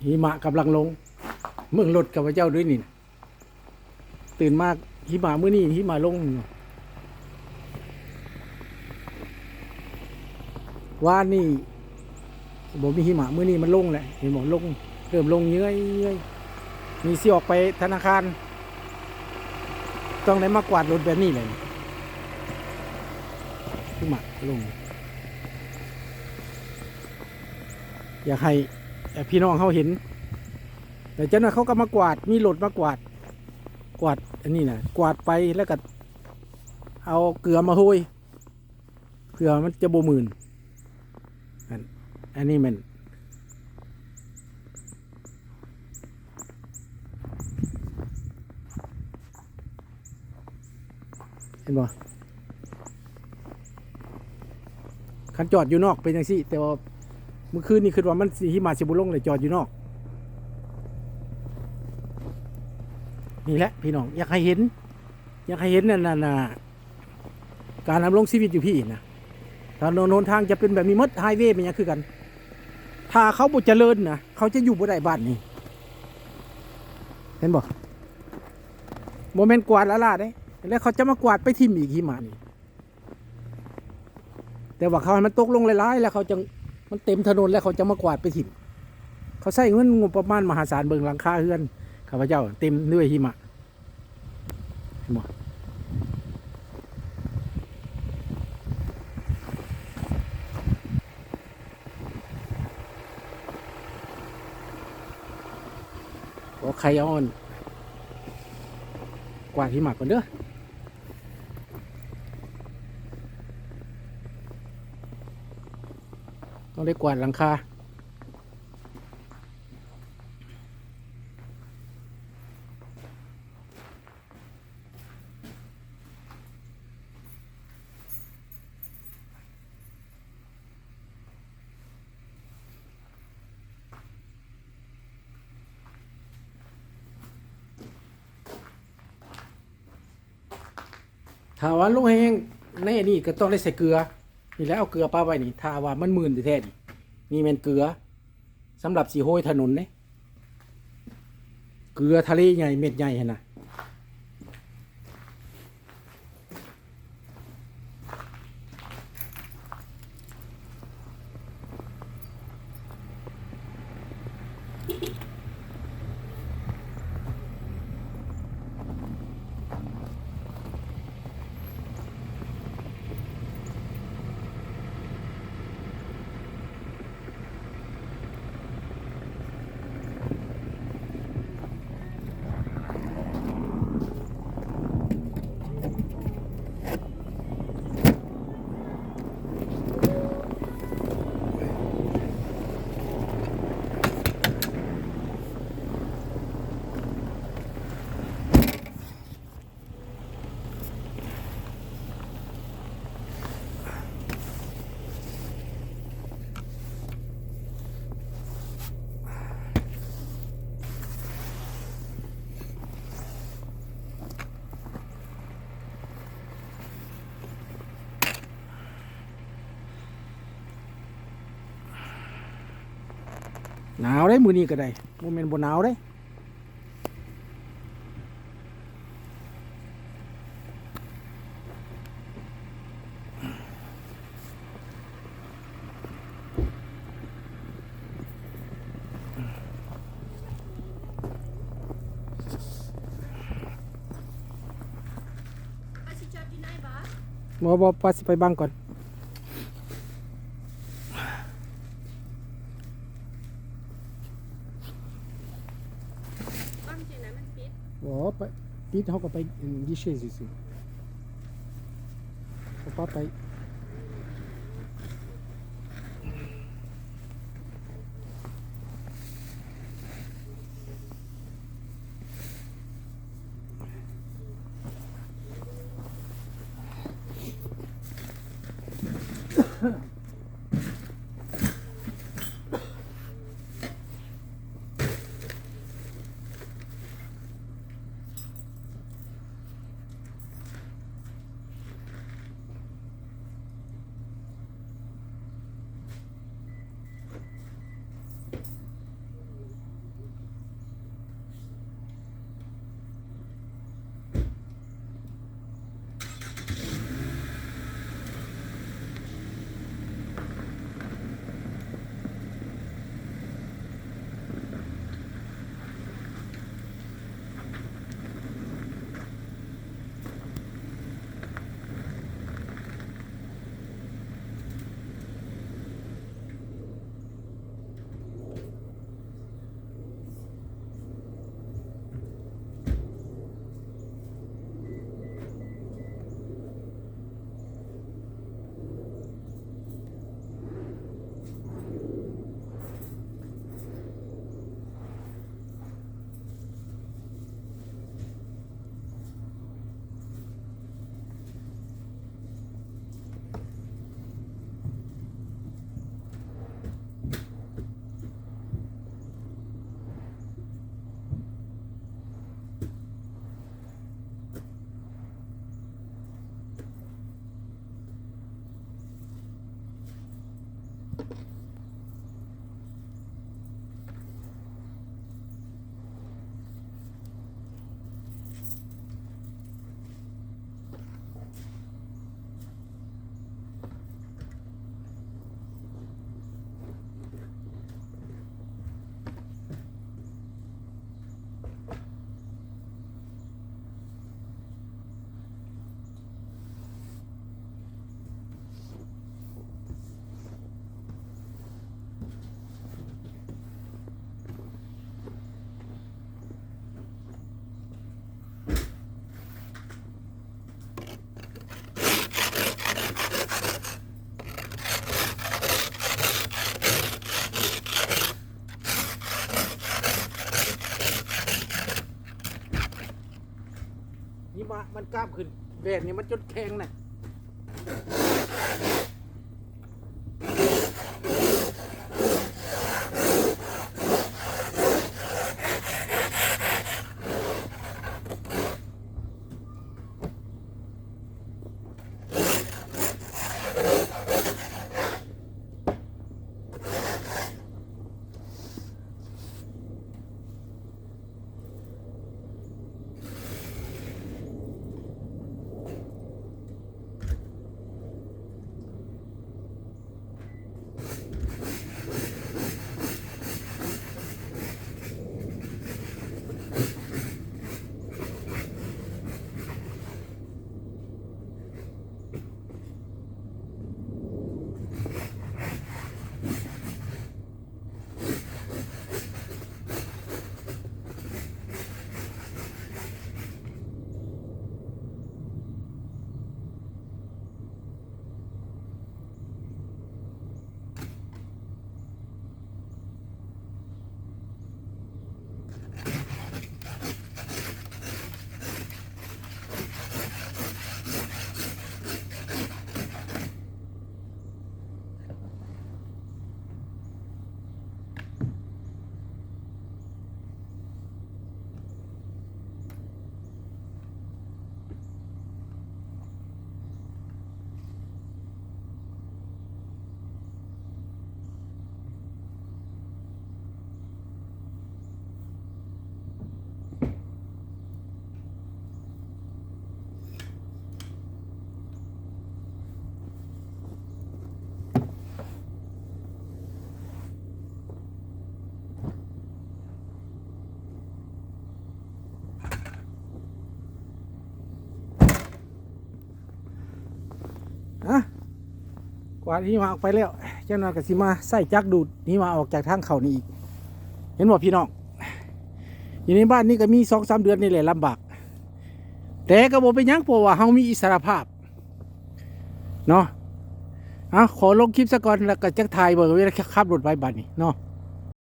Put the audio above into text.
ຫິມະກຳລັງລົງ. ເບິ່ງລົດຂ້າພະເຈົ້າດ້ວຍນີ້ນະ. ຕື່ນມາຫິມະມື້ນີ້ຫິມະລົງ. ວານນີ້ບໍ່ມີຫິມະ ມື້ນີ້ມັນລົງແລ້ວ ເຫັນບໍ່? ລົງ ເລີ່ມລົງເຍື່ອຍໆ. ນີ້ຊິອອກໄປທະນາຄານ ຕ້ອງໄດ້ມາກວາດລົດແບບນີ້ແຫຼະ. ຫິມະລົງ ຢາກໃຫ້ ໃຫ້ພີ່ນ້ອງເຮົາເຫັນ. ແລ້ວຈັກໜ້ອຍເຂົາກໍມາກວາດ ມີລົດມາກວາດ ກວາດອັນນີ້ນະ ກວາດໄປແລ້ວກໍເອົາເກືອມາໂຮຍ ເພື່ອມັນຈະບໍ່ມື່ນ. ອັນ ອັນນີ້ແມ່ນ ເຫັນບໍ່? ຄັນຈອດຢູ່ນອກເປັນຈັ່ງຊີ້ ແຕ່ວ່າມື້ຄືນນີ້ຄິດວ່າມັນຊິ ຫິມະຊິບໍ່ລົງເລີຍ ຈອດຢູ່ນອກ. ນີ້ແຫຼະພີ່ນ້ອງ ຢາກໃຫ້ເຫັນ ຢາກໃຫ້ເຫັນອັນນັ້ນນະ ການດຳລົງຊີວິດຢູ່ພີ້ນະ. ຖະໜົນຫົນທາງຈະເປັນແບບນີ້ໝົດ ໄຮເວແມ່ນຫຍັງຄືກັນ. ຖ້າເຂົາບໍ່ຈະເລີນນະ ເຂົາຈະຢູ່ບໍ່ໄດ້ບ້ານນີ້ ເຫັນບໍ່? ບໍ່ແມ່ນກວາດລ້າໆເດ້ ແລ້ວເຂົາຈະມາກວາດໄປຖິ້ມອີກຫິມະນີ້. ແຕ່ວ່າເຂົາໃຫ້ມັນຕົກລົງຫຼາຍໆ ແລ້ວເຂົາຈັ່ງ ມັນເຕັມຖະໜົນແລ້ວເຂົາຈະມາກວາດໄປຖິ້ມ. ເຂົາໃຊ້ເງິນງົບປະມານມະຫາສານ ເບິ່ງຫຼັງຄາເຮືອນຂ້າພະເຈົ້າເຕັມດ້ວຍຫິມະ. ເຫັນບໍ່? ຂໍໄຂ່ອ່ອນ ກວາດຫິມະກ່ອນເດີ. ຕ້ອງໄດ້ກວາດຫຼັງຄາ. ຖ້າວ່າລົງແຮງໃນອັນນີ້ກໍຕ້ອງໄດ້ໃສ່ເກືອ. ນີ້ແຫຼະ ເອົາເກືອປະໄວ້ນີ້ ຖ້າວ່າມັນມື່ນແທ້ໆ ນີ້ ນີ້ແມ່ນເກືອ ສຳລັບຊິໂຮຍຖະໜົນເດ້ ເກືອທະເລໃຫຍ່ເມັດໃຫຍ່ຫັ້ນນະ. ໜາວເດ້ ມື້ນີ້ກໍໄດ້ ບໍ່ແມ່ນບໍ່ໜາວເດ້. ບໍ່ ບໍ່ ປ້າຊິໄປບັງກ່ອນ. ບໍ່ ໄປ ປິດ ເຮົາກໍໄປ ອືມ guichet ຊື່ໆ ເຂົາປະໄປ. ເ ມັນກາບຂຶ້ນແບບນີ້ ມັນຈົນແຂງນະ. ຮະ ກວາດຫິມະອອກໄປແລ້ວ ຈັກໜ່ອຍກໍຊິມາໃຊ້ຈັກດູດຫິມະອອກຈາກທາງເຂົ້ານີ້ອີກ ເຫັນບໍ່ພີ່ນ້ອງ? ຢູ່ໃນບ້ານນີ້ກໍມີສອງສາມເດືອນນີ້ແຫຼະລຳບາກ ແຕ່ກໍບໍ່ເປັນຫຍັງ ເພາະວ່າເຮົາມີອິດສະຫຼະພາບເນາະ. ເອົາ ຂໍລົງຄລິບຊະກ່ອນ ແລ້ວກໍຈັກຖ່າຍເບິ່ງເວລາຂັບລົດໄປບາດນີ້ເນາະ.